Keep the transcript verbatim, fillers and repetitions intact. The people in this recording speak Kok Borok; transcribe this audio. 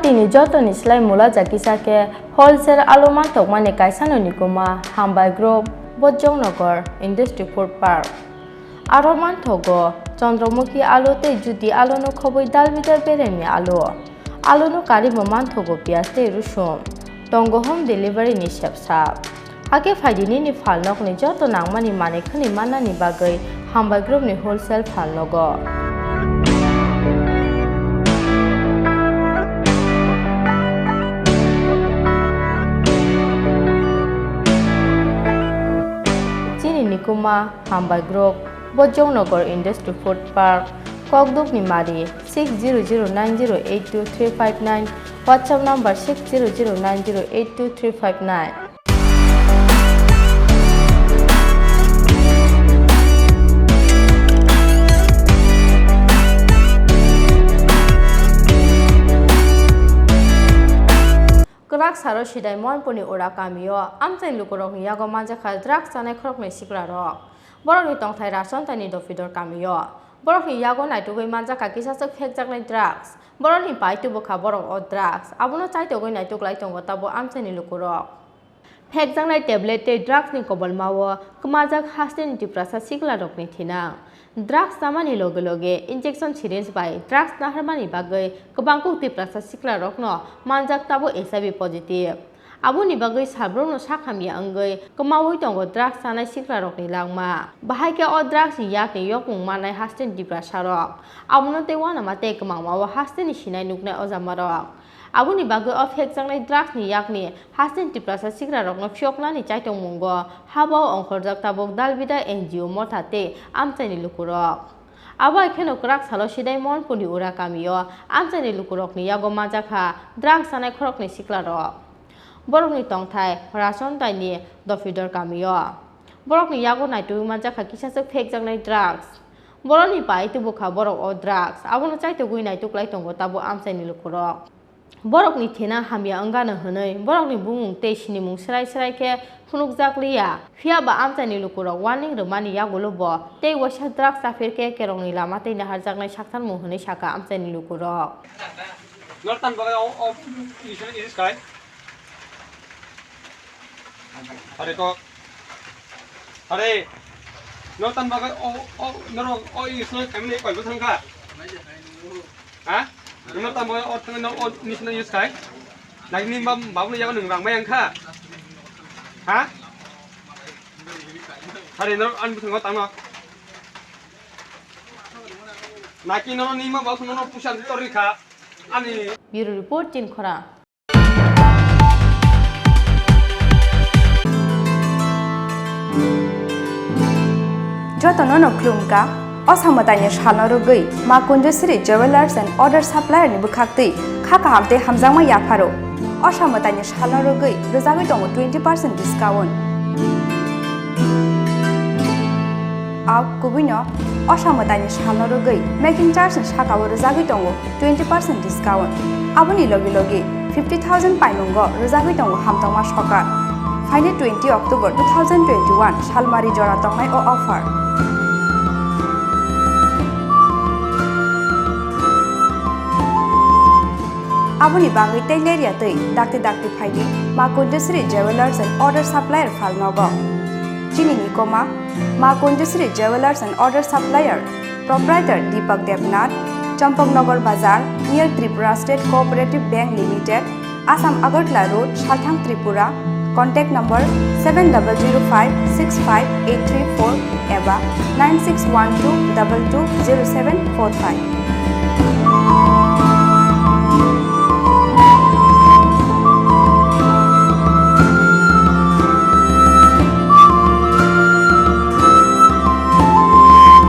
Tini jotoni slai mula jakisa khe wholesale alu mantokmani kaisano nikuma Hambai Group, Bojongnagar Industry Food Park. Aro manthogo Chandramukhi alu tei Jyoti alu no khobwi dalbidal beremni alu. Alu no karwi bo manthogo piyaj tei rusum. Tongo home delivery ni sepsa. Hakhe phaidi nini phalnokni joto nangmani manwi khwnwi mannani bagwi Hambai Group ni wholesale phalnogo. Chini nikuma Hambai Group, Bojongnagar Industry Food Park, Kokdukni Mari, six zero zero nine zero eight two three five nine, WhatsApp number six zero zero nine zero eight two three five nine. Kwrak saro Sidai Mohanpurni Ura kamio amchaini lukurokni yago manjakha drugs chanai khoroknwi siklarok. Borokni tongthai Rason Taini Dopidor kamio. Borokni yago naitugwi manjakha kisaswk phekjaknai drugs. Borokni pai tubukha borok o drugs. Abono chaitogwi naituklai tongo tabuk amchaini lukurok. Phekjaknai tablet tei drugs ni kobolmao kwmajak hasteni Tiprasa siklarokni thinang. Drugs chamani loge loge injection syringe bai drugs naharmani bagwi kwbang kuk Tiprasa siklarokno manjak tabuk H I V positive. Aboni bagwi sabrokno sak hamya wngwi kwmaui tongo drugs chanai siklarokni langma. Bahai khe o drugs ni yakni yokmung manai hasteni Tiprasarok. Abono tei uanama tei kwmangmao hasteni sinai nuknai ojamarok. Aboni bagwi o phekjaknai drugs ni yakni hasteni Tiprasa sikrarokno phiyoknani chaitongmungo habao ongkhorjak tabuk Dalbida N G O motha tei amchaini lukurok. Abo hai kheno kwrak salo Sidai Mohanpurni Ura kamio amchaini lukurokni yago manjakha drugs chanai khoroknwi siklarok. Borokni tongthai Rason Taini Dopidor kamio. Borokni yago naitugwi manjakha kisaswk phekjaknai drugs. Borokni pai tubukha borok o drugs. Abono chaitugwi naituklai tongo tabuk amchaini lukurok. Borokni thina hamya wngano hwnwi borokni bumung tei sinimung swrai swrai khe phunukjak liya. Phiya ba amchaini lukurok warning rwmani yagulo bo tei waisa drugs chaphir khe kerongni lama tei naharjaknai saktharmung hwnwi sakha amchaini lukurok. Nortan bagwi o, o, iris, iris kai. Are kok. Are. Nortan bagwi o, o, norok o iris no kami ni koi bwthang kha. Ha? Nortan bagwi o thang no o iris no use kai. Nagini bab-, babu ni yago nung rang bai ang kha. Ha? Are norok ani bwthango tangno. Naki norok ni ma babu norok pusa tor ri kha. Ani. Bureau Report, Chinkhora. Jotono no khulumkha, o samwtaini salno rwgwi Ma Kunjasri Jewellers and Other Supplier ni bwkhaktwi kha kaham tei hamjakma yapharo. O samwtaini salno rwgwi rwjagwi tongo twenty percent discount. Au kubuino o samwtaini salno rwgwi making charge ni sakao rwjagwi tongo twenty percent discount. Aboni logi logi fifty thousand paimungo rwjagwi tongo hamtokma sokar. Phaini twenty October two thousand twenty-one salmari jora tongnai o offer. Aboni bagwi tei lerya twi dakti dakti phaidi Ma Kunjasri Jewellers and Other Supplier phalnogo. Chini nikoma Ma Kunjasri Jewellers and Other Supplier, Proprietor Deepak Debnath, Champaknagar Bazar, near Tripura State Cooperative Bank Limited, Assam Agartala Road, Salthang, Tripura. Contact number seven double zero five six five eight three four eba nine six one two double two zero seven four five.